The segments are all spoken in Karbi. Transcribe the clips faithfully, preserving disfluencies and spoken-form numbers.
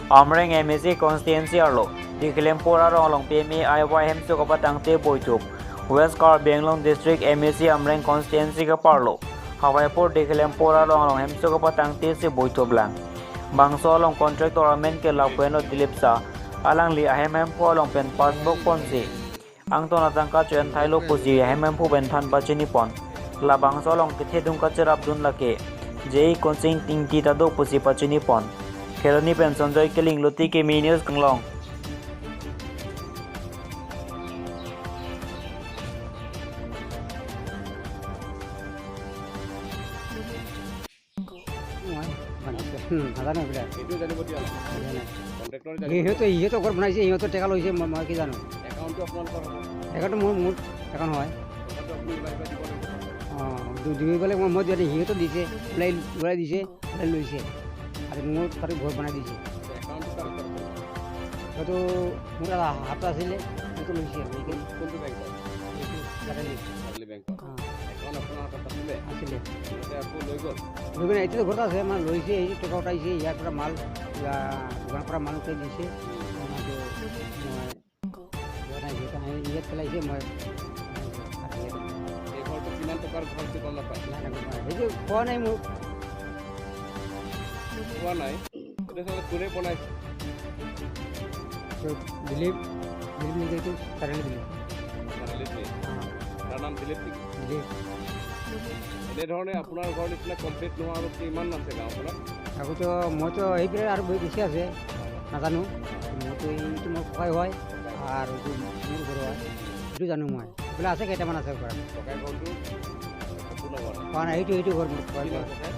Amreng M A C constituency arlo Dikhilempur arong along P M A Y hemso kapatangte boithup. West Karbi Anglong District M A C Amreng constituency kaparlo Hawaipur Dikhilempur arong along hemso kapatangte si boithup lang. Bangso along contractor amen ke lapu henlo Dilip Shah. Alangli ahem hemphu along pen passbook ponsi angton atangka cho-en thailo pusi ahem hemphu pen than pachini pon. Labangso along kethedung kacherapdun lake J I Kunsing Ingti ta do pusi pachini pon. Kheroni pen Sanjoy Killing, Luti Kimi News, Karbi Anglong. মই বনাইছে। হুম, নাজানো এইবিলাক। এইটো জানিব দিয়া নাই। নাজানো। কণ্ট্ৰেক্টৰে জানিব। সিহঁতে, সিহঁতে ঘৰ বনাইছে, সিহঁতে টেকা লৈছে, মই, মই কি জানো? একাউণ্টটো আপোনালোকৰ হ'ব। একাউণ্টটো মোৰ, মোৰ একাউণ্ট হয়। টকাটো আপুনি ওলাই পেলাই দিব লাগিব। অ, দি-, দিব পেলাই মই, মই দিয়া নাই, সিহঁতে দিছে, ওলাই, ওলাই দিছে, ওলাই লৈছে। আৰু মোৰ তাতে ঘৰ বনাই দিছে। একাউণ্টটো কাৰ ওচৰত আছে? সেইটো মোৰ এটা হাত আছিলে, সেইটো লৈছে আৰু। কোন-, কোনটো বেংকত? এইটো ফেডাৰেল। ফেডাৰেল বেংকত। অ। একাউণ্ট আপোনাৰ হাতত আছিলে? আছিলে। সিহঁতে আকৌ লৈ গ'ল? লৈ গ'ল, এতিয়া ঘৰত আছে, মানে লৈছে, এই টকা উঠাইছে, ইয়াৰ পৰা মাল, কিবা দোকানৰ পৰা মাল উঠাই দিছে। উম। মই, মই, মই, ইয়াত পেলাইছে, মই, এই ঘৰটো কিমান টকাৰ ঘৰ সেইটো গম নাপায়? নাই, নাই, গম নাপায়। সেইটো কোৱা নাই মোক। কোৱা নাই? এইটো আচলতে কোনে বনাইছে? তো দিলীপ, দিলীপ নেকি এইটো? চাৰিআলি দিলীপ। চাৰিআলি দিলীপ। অ। তাৰ নাম দিলীপ নেকি? দিলীপ। এনেধৰণে আপোনাৰ ঘৰ নিচিনা কমপ্লিট নোহোৱা আৰু কিমান আছে গাঁওখনত? আগতে মইতো এইপিনে আৰু বহুত বেছি আছে, নাজানো। মোৰতো এইটো মোৰ ককাই হয়, ককাই। আৰু এইটো মোৰ ঘৰ হয়, এইটো জানো মই। এইফালে আছে, কেইটামান আছে ঘৰত। ককাই ঘৰটো সম্পূৰ্ণ হোৱা নাই? হোৱা নাই, এইটো, এইটো ঘৰ মোৰ ককাই কি নাম ঘৰ। ককাই?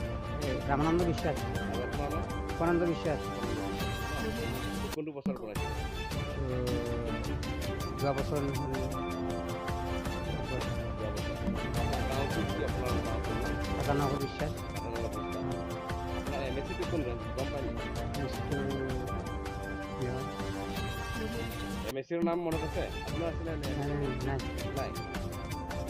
এই ৰামানন্দ বিশ্বাস। আৰু আপোনাৰ নাম? উপানন্দ বিশ্বাস। কোনটো বছৰ বনাইছে? তো, যোৱা বছৰ নহ'লে। যোৱা বছৰ। আপোনাৰ গাঁওটো কি? আপোনাৰ গাঁওটোৰ নাম? ৰাধানগৰ বিশ্বাস। ৰাধানগৰ বিশ্বাস। আপোনাৰ এম এ চিটো কোন গাঁও? গম পায় নেকি? এম এ চিটো কি হয়? এম এ চিৰ নাম মনত আছে? আপোনাৰ আছিলে নে? নাই, নাই, নাই। নাই?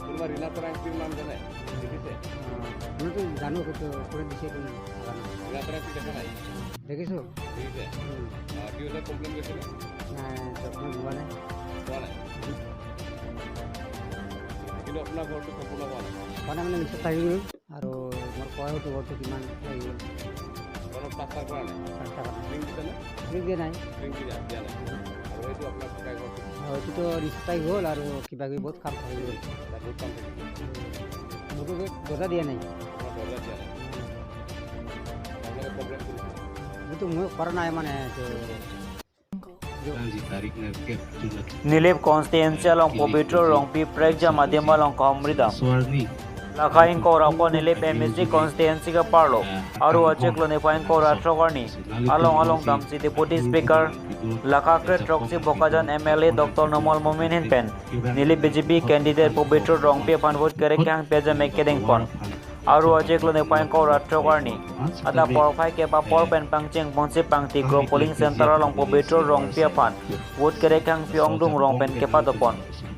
কোনোবা ৰীণা টেঙাংতীৰ নাম জানে? দেখিছে? অ, মইতো জানো, কিন্তু কোনে দিছে এইটো নাজানো। ৰীণা টেঙাংতীক দেখা নাই? দেখিছো। দেখিছে? উম। আহ, কি হৈছে, কমপ্লেইন কৰিছেনে? নাই, কমপ্লেইন হোৱা নাই। হোৱা নাই? উম। কিন্তু আপোনাৰ ঘৰটো সম্পূৰ্ণ হোৱা নাই? হোৱা নাই মানে, নিচা থাকি গ'ল। আৰু মোৰ ককাইটো ঘৰটো কিমান থাকি গ'ল। ঘৰত প্লাষ্টাৰ কৰা নাই? প্লাষ্টাৰ কৰা নাই। টিং দিছেনে? টিং দিয়া নাই। টিং দিয়া, দিয়া নাই। আৰু এইটো আপোনাৰ ককাই ঘৰটো? অ, এইটোতো নিচা থাকি গ'ল আৰু কিবা কিবি বহুত কাম থাকি গ'ল। তাত বহুত কাম থাকি গ'ল। মোৰতো দৰ্জা দিয়া নাই। আপোনাৰ দৰ্জা দিয়া নাই? আপোনালোকে কমপ্লেইন কৰিছে? মোৰতো মই কৰা নাই মানে, এইটো Nilip constituency along Pobitro Rongpi prekjam adim along kahumri dam. Lakha ingkoi ra pho Nilip M A C constituency kaparlo Aru achiklo niphai ingkoi ra throk arni along along damsi Deputy Speaker lakha kre throksi Bokajan M L A Doctor Numal Momin ahin pen Nilip B J P candidate Pobitro Rongpi aphan vote kerek kehang pejam kedeng pon. Aru achiklo niphai ingkoi ra throk arni adap porphai kep apor pen pangcheng ponsi Pangti Kro polling center along Pobitro Rongpi aphan vote kerek kehangpi Ongdung Rong pen kepadopon.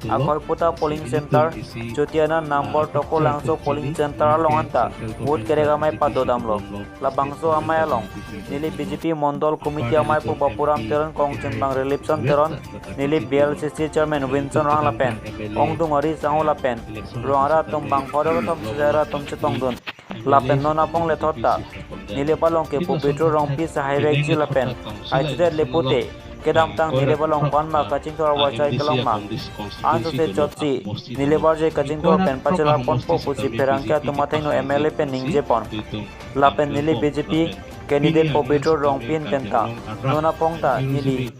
Akhoi puta polling center, Chotiana number Tokolangso polling center along anta vote kerek amei padodamlo. Labangso amei along Nilip B J P Mondol Committee ameipo Bapuram Teron, kongchinbang Rilipson Teron, Nilip B L C C Chairman Winson Rong lapen Ongdung Ari Sangho lapen Rong ara atum bang pharo kethom sejai ra atum chetongdun. Lapen non aphong lethot ta Nilip along ke Pobitro Rongpi sahai vekji lapen aichudet le pute kedamtang Nilip along konma kachingthur awachai kelong ma ansose chotsi Nilip arje kachingthur pen pachelap ponpo pusi pherangke atum athengno M L A pen ningje pon. Lapen Nilip B J P candidate Pobitro Rongpi ahin pen ta non aphong ta neli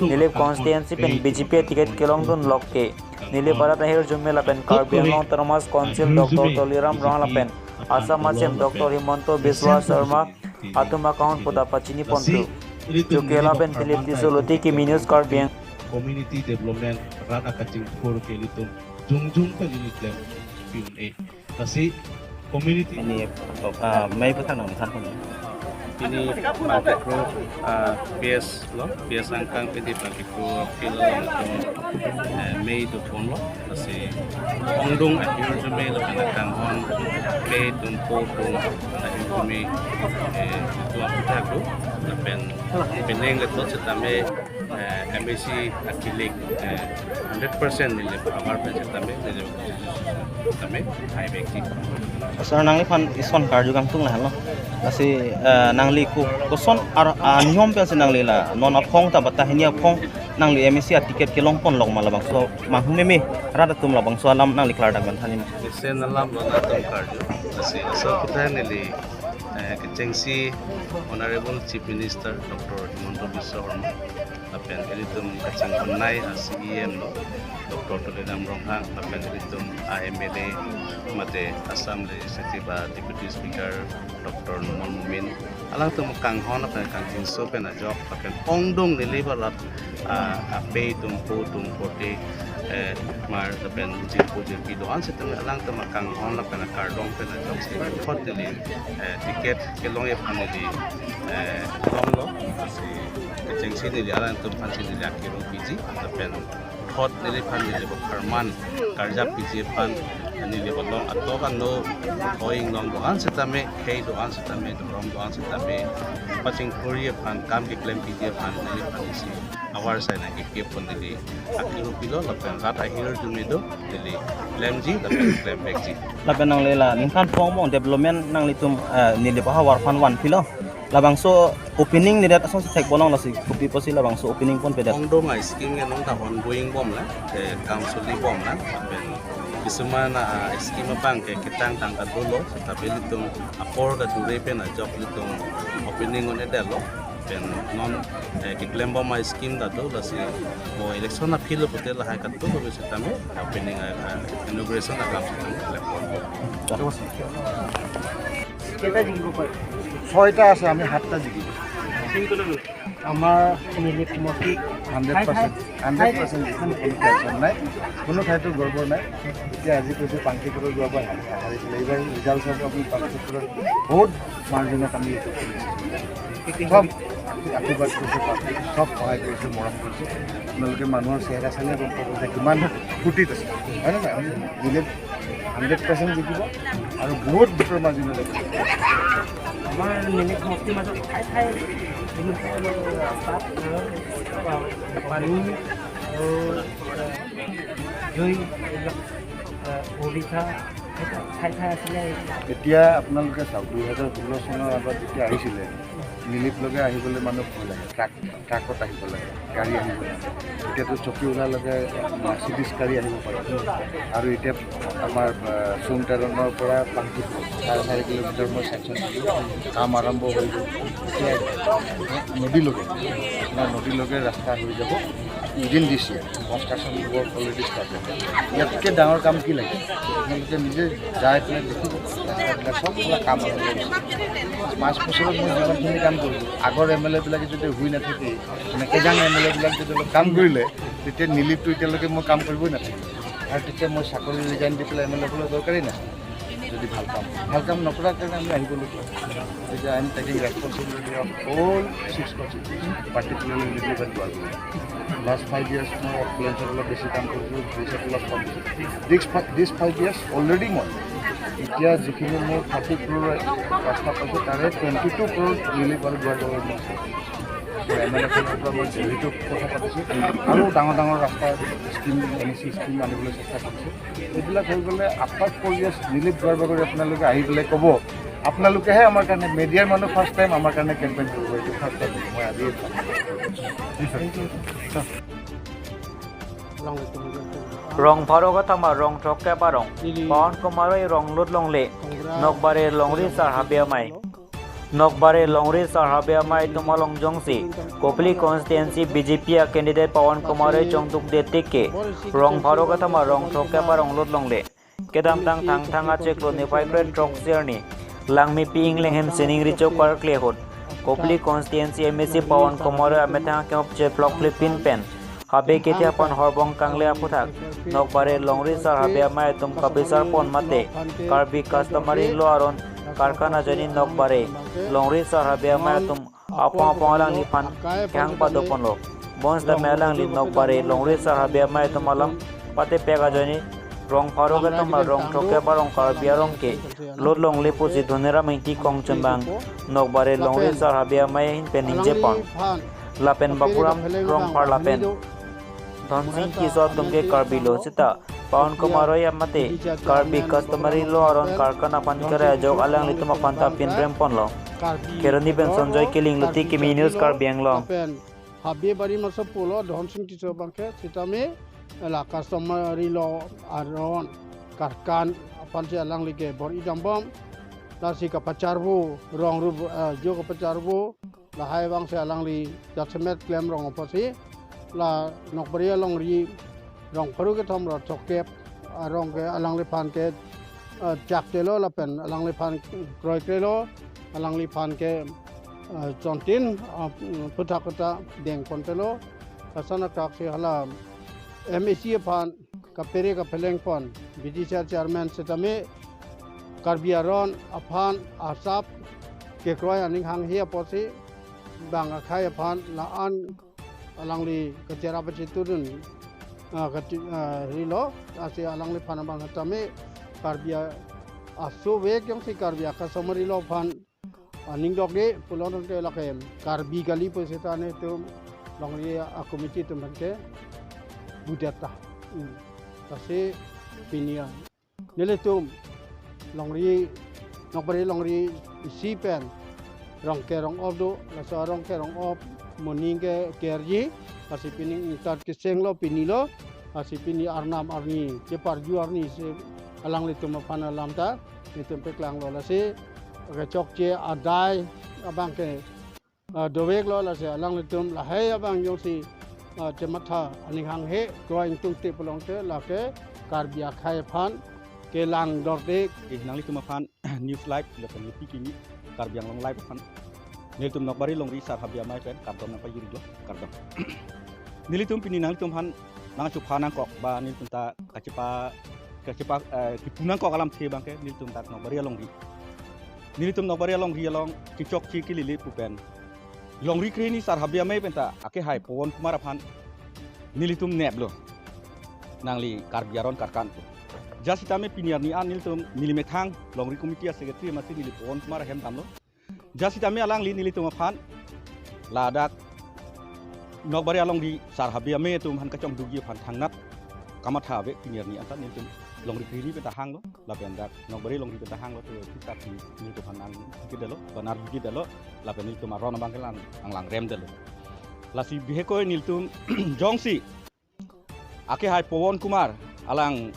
Nilip constituency pen B J P ticket kelongdun lok ke Nilip arat ahirjume lapen Karbi Anglong Autonomous Council Doctor Tuliram Ronghang lapen Assam a C M Doctor Himanta Biswa Sarma atum akahon puta pachini pontu. Chukela pen Philip Tisso, Luti Kimi News, Karbi Anglong. Community development rat akachingthur ke ilitum jongjong pen ili klem pi un-e. Lasi community ini, ah, mei petang nang than pun. Ini Pangkekro, ah, P S lo, P S angkang pidi Pangkekro field along, eh, mei do ponlo. Lasi Ongdung ahirjume lapen akanghon, play atum po atum ahirjume, eh, do aphuthak do lapen Penang le tot setame, eh, M A C akilik, eh, hundred percent neli ahavar pen setame, neli setame, hai bek ji. Sir, nangliphan ison karju kangtung lahenlo. Lasi, eh, nangli ko, koson ar, aniyom pensi nangli la non aphong ta bata hini aphong nangli M A C aticket kelong ponlok ma, labangso manghumeme rat atum labangso alam nangli klardak banthan ma. Mesen alam lo nangtum karju. Lasi laso aputhak neli, eh, kechengsi Honorable Chief Minister Doctor Himanta Biswa Sarma, lapen ilitum kachinghon nai a C E M lo Doctor Tuliram Ronghang, lapen ilitum a M L A mate Assam Legislative a Deputy Speaker Doctor Numal Momin, alangtum kanghon lapen kangjinso pen ajok, lapen ongdung neli balat, ah, ape atum, po atum, pote, eh, mar lapen jirpo jirpi do-an setame alangtum kanghon lapen kardom pen ajok si thot neli, eh, ticket kelongji aphan neli, eh, longlo, si kechengsi neli alangtum aphansi neli akiro piji, lapen thot neliphan neli bo pharman karjap piji aphan neli bo long atok ano oi inglong do-an setame, khei do-an setame, dhorom do-an setame, pachingthurji aphan, kam keklem piji aphan neliphan isi ahavar sai nangkepi aphan neli akiro pilo, lapen rat ahirjume do neli klemji lapen klem bek ji. Lapen nangli la ningkan phongo development nanglitum, eh, neli ahavar aphan vanpilo. Labangso opening nedet asonsi thek bolong, lasi kopi pusi labangso opening ponpedet? Ongdung a scheme ke nong ta ongoing bomlang, ke kam soli bomlang, lapen kisuman a scheme abang ke ketang tangka dolo, tapi ilitum apor kadure pen ajok ilitum opening un-edetlo, pen non, eh, keklem bom a scheme ta do, lasi mo election aphi lo pute lahai kadolo setame opening, eh, eh, inauguration akam setame klem bom. কেইটা জিকিব পাৰে? ছয়টা আছে, আমি সাতটা জিকিব। আমাৰ নিলিপ মতি হাণ্ড্ৰেড পাৰ্চেণ্ট, হাণ্ড্ৰেড পাৰ্চেণ্ট জিকিব, কোনো টেনশ্যন নাই, কোনো ঠাইতো গড়বড় নাই। এতিয়া আজি কৈছোঁ পাংকিপুৰত যোৱাবাৰ হাৰিছিলে, এইবাৰ ৰিজাল্ট চাব, আপুনি পাংকিপুৰত বহুত মাৰ্জিনত আমি এইটো কৰিছোঁ। চব আশীৰ্বাদ কৰিছে, পাব্লিক চব সহায় কৰিছে, মৰম কৰিছে। আপোনালোকে মানুহৰ চেহেৰা চালে গম পাব যে কিমান ফূৰ্তিত আছে, হয় নে নহয়? আমি নিলিপ হাণ্ড্ৰেড পাৰ্চেণ্ট জিকিব আৰু বহুত ভোটৰ মাৰ্জিনত জিকিব। আমাৰ নিলিপ মতিৰ মাজত ঠাই ঠাই বিভিন্ন ধৰণৰ ৰাস্তা, পানী আৰু জুই, এইবিলাক, আহ, অৰিষা, ঠাই ঠাই আছিলে। এতিয়া আপোনালোকে চাওক, দুহেজাৰ ষোল্ল চনৰ আগত যেতিয়া আহিছিলে, নিলিপ লগে আহিবলৈ মানুহ ভয় লাগে, ট্ৰাক, ট্ৰাকত আহিব লাগে, গাড়ী আহিব লাগে। এতিয়াতো চকী ওলাৰ লগে মাৰ্চিডিজ গাড়ী আহিব পাৰে। আৰু এতিয়া আমাৰ, আহ, চুমটেৰণৰ পৰা পাংকিপুৰ চাৰে চাৰি কিলোমিটাৰ মই ছেকশ্যন দিলোঁ, কাম আৰম্ভ হৈ গ'ল। এতিয়া নদীলৈকে, আপোনাৰ নদীলৈকে ৰাস্তা হৈ যাব। উইদিন দিছ ইয়াৰ কনষ্ট্ৰাকশ্যন ৱৰ্ক অলৰেডি ষ্টাৰ্ট হৈছে। ইয়াতকৈ ডাঙৰ কাম কি লাগে? আপোনালোকে নিজে যাই পেলাই দেখিব, ৰাস্তাবিলাক চব পুৰা কাম আৰম্ভ হৈছে। পাঁচ বছৰত মই যিমানখিনি কাম কৰিলোঁ, আগৰ এম এল এবিলাকে যদি শুই নাথাকি, মানে, কেজাং এম এল এবিলাক যদি অলপ কাম কৰিলে, তেতিয়া নিলিপটো এতিয়ালৈকে মই কাম কৰিবই নাথাকিলোঁ। আৰু তেতিয়া মই চাকৰি ৰিজাইন দি পেলাই এম এল এ হ'বলৈ দৰকাৰেই নাই। যদি ভাল কাম, ভাল কাম নকৰাৰ কাৰণে আমি আহিবলগীয়া হ'ল। গতিকে I am taking responsibility of all six constituency, particularly Nilip and Duarbagori. Last five years মই এফ্লুৱেঞ্চত অলপ বেছি কাম কৰিছোঁ, ব্ৰিজত অলপ কম কৰিছোঁ। দিছ ফা-, দিছ ফাইভ ইয়াৰ্ছ অলৰেডি মই এতিয়া যিখিনি মোৰ থাৰ্টি ক্ৰ'ৰ ৰাস্তা পাইছোঁ, তাৰে টুৱেণ্টি টু ক্ৰ'ৰ নিলিপ আৰু দুৱাৰডালত মই আছোঁ। মই এম এল এ ফালৰ পৰা মই দিল্লীতো কথা পাতিছোঁ, আৰু ডাঙৰ ডাঙৰ ৰাস্তা স্কিম, এন ই চি স্কিম আনিবলৈ চেষ্টা কৰিছোঁ। এইবিলাক হৈ গ'লে আফটাৰ ফ'ৰ ইয়াৰ্ছ নিলিপ দুৱাৰডালত আপোনালোকে আহি পেলাই ক'ব, আপোনালোকেহে আমাৰ কাৰণে, মিডিয়াৰ মানুহ ফাৰ্ষ্ট টাইম আমাৰ কাৰণে কেম্পেইন কৰিব, এইটো ফাৰ্ষ্ট টাইম মই আজি। Rong pharo kathama rong throkkep arong Pawan Kumar roi rong lut longle. Nokbare Longri Sar Habe Amei. Nokbare Longri Sar Habe Amei atum along jongsi Kopili constituency B J P a candidate Pawan Kumar roi chongdukde tik ke rong pharo kathama rong throkkep arong lut longle. Kedamtang Thangthang achiklo niphai kre throksi arni Langmepi Inglenghem sining recho karkli ahut Kopili constituency M A C Pawan Kumar roi amethang akengop cheploklipin pen habe kethe aphan horbong kangle aphuthak Nokbare Longri Sar Habe Amei atum kabisar pon mate Karbi customary law aron karkhan ajoine Nokbare Longri Sar Habe Amei atum apong apong alangliphan kehang pado ponlo. Bonsitame alangli Nokbare Longri Sar Habe Amei atum alam patepek ajoine Rong pharo kethom arong throkkep arong Karbi arong ke lut longle pusi Dhoniram Ingti Kongchembang Nokbare Longri Sar Habe Amei ahin pen ningje pon. Lapen Baburam Rongphar lapen Dhonsing Tisso atum ke Karbi lo seta Pawan Kumar Roy mate Karbi Customary Law aron karkan aphan kere ajok alanglitum aphan ta pinrem ponlo. Kheroni pen Sonjoy Killing, Luti Kimi News, Karbi Anglong. Lapen Habe Bari Maso pulo Dhonsing Tisso abangke sitame la Customary Law aron karkan aphansi alangli ke bor-i dambom. Lasi kapacharvo rong rup, eh, jo kapacharvo lahai abangsi alangli jasemet klem rong apotsi la Nokbare alongri rong pharo kethom ra throkkep arong ke alangliphan ke, eh, chaktelo lapen alangliphan kroikrelo, alangliphan ke, eh, chontin, eh, puthak kata dengpontelo. Lason akraksi hala M A C aphan kaphere kapheleng pon B D C R chairman sitame Karbi aron aphan asap kekroi aning hanghe apotsi bang akhei aphan la-an alangli kacherap achitudun, ah, kati-, ah, rilo, lasi alangliphan abang tame Karbi a-, asovek jongsi Karbi a-customary law aphan aning dokde pulo tangte lake Karbi kali pusita netum longri a-committee atum tangte budet ta. Hmm. Lasi pini a nelitum longri, Nokbare longri isi pen rong kerong op do, laso rong kerong op moning ke kerji, lasi pini ingtat kesenglo, pinilo, lasi pini arnam arni, cheparju arni si alanglitum aphan alam ta nelitum paklanglo, lasi kechokche adai abangke, ah, doveklo, lasi alanglitum lahai abang jongsi, ah, chematha aning hanghe kroi ingtungte pulote lake Karbi akhei aphan kelang dorde. Eh, nanglitum aphan News Live lapen Luti Kimi Karbi Anglong Live aphan nelitum Nokbare longri Sar Habe Amei pen kardom nangpajirlo, kardom. Nelitum pini nanglitum aphan nangchupha nangkok ba nelitum ta kachepa, kachepa, eh, kipu nangkok alamthe abangke nelitum dak Nokbare alongri. Nelitum Nokbare alongri along kechokche kelele pu pen longri krehini Sar Habe Amei penta akehai Pawan Kumar aphan nelitum neplo, nangli Karbi aron karkan pu. Jasitame pini arni an nelitum neli methang longri committee a-secretary masi neli Pawan Kumar ahem damlo. Jasitame alangli nelitum aphan ladak Nokbare alongri Sar Habe Amei atum aphan kachongdukji aphan thangnat kamatha ave. Pini arni anta nelitum longri krehini penta hanglo, lapen dak Nokbare longri penta hanglo, to kita pi nelitum aphan nangkedetlo, ba nangkedetlo, lapen nelitum aron abangke lang, ang langremdetlo. Lasi bihekoi nelitum jongsi akehai Pawan Kumar alang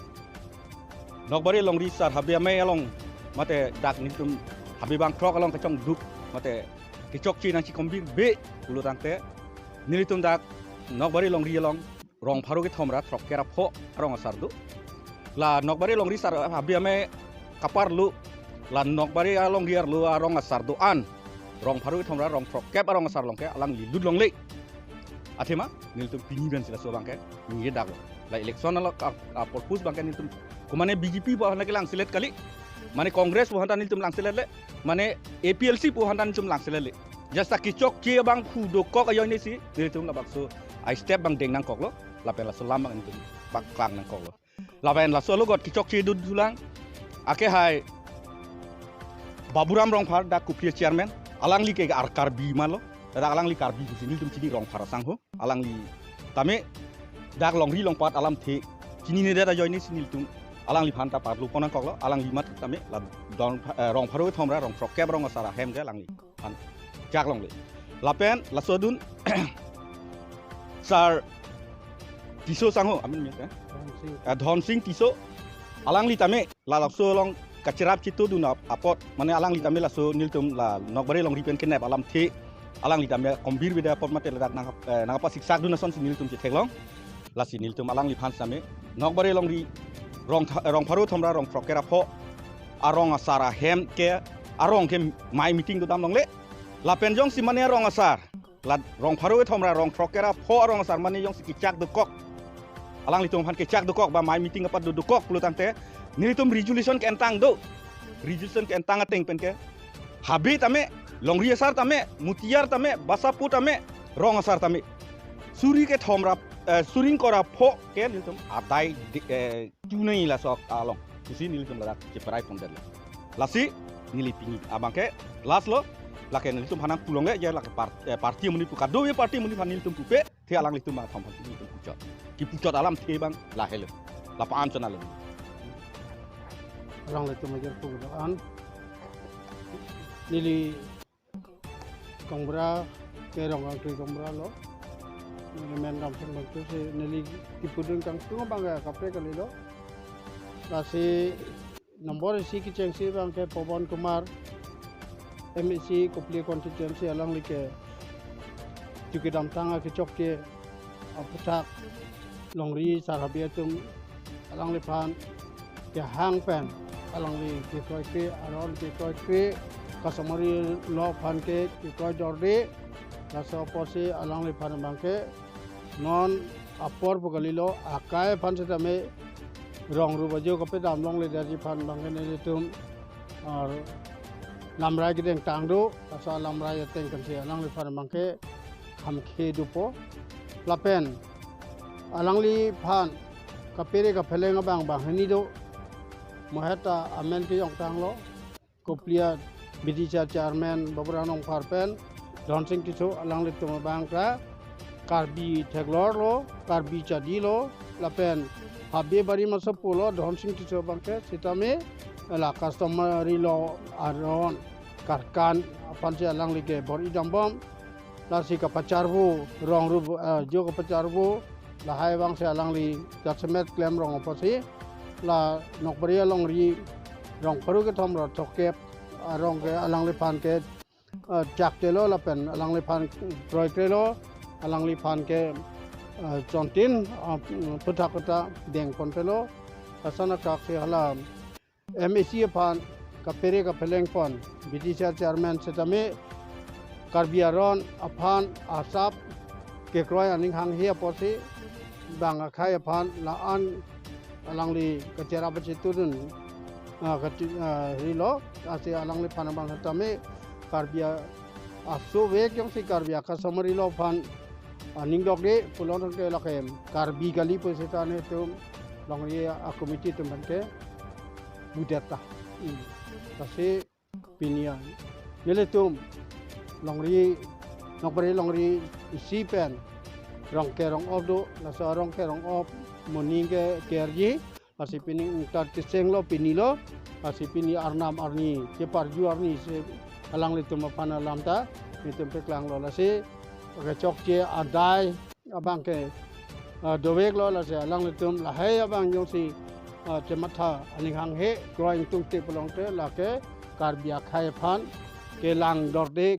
Nokbare longri Sar Habe Amei along mate dak nelitum Habe bangthrok along kachongduk mate kechokche nangchikombirbe pulo tangte nelitum dak Nokbare longri along rong pharo kethom ra throkkep ra pho arong asar do. La Nokbare longri Sar Habe Amei kaparlo, la Nokbare alongri arlo arong asar do-an rong pharo kethom ra rong throkkep arong asar along ke alangli lut longle. Athema nelitum pini pen si laso abangke ningje daklo. La election along a, a-purpose abangke nelitum komane B J P pu aphan ta kelangselet kali, mane Congress pu aphan ta nelitum langselet le, mane A P H L C pu aphan ta nelitum langselet le. Jasta kechokche abang phu dokok ajoine si nelitum labangso a-step abang deng nangkoklo, lapen laso alam abang nelitum paklang nangkoklo. Lapen laso alogot kechokche dodun thulang akehai Baburam Rongphar dak Kuphli chairman, alangli ke ar Karbi manlo, dak alangli Karbi pusi nelitum chini, Rongphar asangho, alangli tame dak longri longpat alamthe chininedet ajoine si nelitum alangliphan ta parlu pon nangkoklo, alangli mat tame la don, eh, rong pharo kethom ra rong throkkep arong asar ahem ke alangli aphan chak longle. Lapen laso adun Sar Tisso sangho, amen me, eh? Dhonsing. Eh, Dhonsing Tisso, alangli tame la laso along kacherap chitudun ap-, apot, mane alangli tame laso nelitum la Nokbare longri pen kenep alamthe alangli tame kombirbedet apot mate ladak nang, eh, nangpasiksak dun ason si nelitum chetheklong. Lasi nelitum alangliphan tame Nokbare longri rong tha-, rong pharo kethom ra rong throkkep ra pho arong asar ahem ke arong ke mei meeting dodam longle. Lapen jongsi mane arong asar la rong pharo kethom ra rong throkkep ra pho arong asar mane jongsi kechak dokok, alanglitum aphan kechak dokok ba mei meeting apat do dokok pulo tangte nelitum resolution ke-entang do. Resolution ke-entang ateng pen ke Habe tame, longri asar tame, mutiar tame, basapo tame, rong asar tame, suri kethom ra eh, suring kora pho ke nelitum adai di, eh, tunai laso along. Pusi nelitum ladak cheparai pondetlo. Lasi neli pini abang ke last lo, lake nelitum hanang pulong ke ya lake par-, eh, party amonit pu kado ye party amonit aphan nelitum pupe, the alanglitum athom aphan nelitum puchot. Kipuchot alamthe abang lahelo. Lapu-an chonalo. Alanglitum ajar pu an. Neli Kongbra, ke Rongkangkli Kongbra lo. Neli men Ramsing Bangso si neli kipudun kangtung abang ke kaprek kalilo. Lasi nombor isi kechengsi abang ke Pawan Kumar, M A C Kopili constituency, alangli ke chukidamtang akechokche aputhak longri sar habe atum alangliphan kehang pen alangli kekroikre, aron kekroikre, customary law aphan ke kekroi jordi, laso apotsi alangliphan abang ke non apor pu kalilo, akai aphan setame rong rup ajo kapadam longledetji aphan abang ke nelitum, ah, lamrai kedeng tang do, laso lamrai ateng pensi alangliphan abang ke khamkhe dopo. Lapen alangliphan kapere kapheleng abang banghini do. Mo heta amen kejongtanglo. Kopili a B D C chairman Baburam Rongphar pen Dhonsing Tisso alanglitum abang ke Karbi theklor lo, Karbi chadi lo, lapen habe bari maso pulo Dhonsing Tisso abang ke setame la customary law aron karkan aphansi alangli ke bor-i dambom. Lasi kapacharvo rong rup, eh, jo kapacharvo lahai abangsi alangli jasemet klem rong apotsi la Nokbari alongri rong pharo kethom ra throkkep arong ke alangliphan ke, eh, chak telo lapen alangliphan kroikrelo, alangliphan ke, eh, chontin, eh, puthak kata deng pon telo. Lason akaksi hala M A C aphan kapere kapheleng pon, B D C chairman setame Karbi aron aphan asap kekroi aning hanghe apotsi bang akhai aphan la-an alangli kacherap achitudun, ah, kati-, ah, rilo, lasi alangliphan abang setame Karbi a-, asovek jongsi Karbi a-customary law aphan aning dokde, pulo tangte lake Karbi kali pu seta netum longri a-committee atum abang ke budet ta. Hmm. Lasi pini a nelitum longri, Nokbari longri isi pen rong ke rong op do, laso rong ke rong op moning ke kerji, lasi pini ingtar kesenglo pini lo, lasi pini arnam arni, cheparju arni si alanglitum aphan alam ta nelitum paklanglo, lasi kechokche adai abang ke, ah, doveklo, lasi alanglitum lahai abang jongsi, ah, chematha aning hanghe kroi ingtungte pulo tangte lake Karbi akhai aphan kelang dorde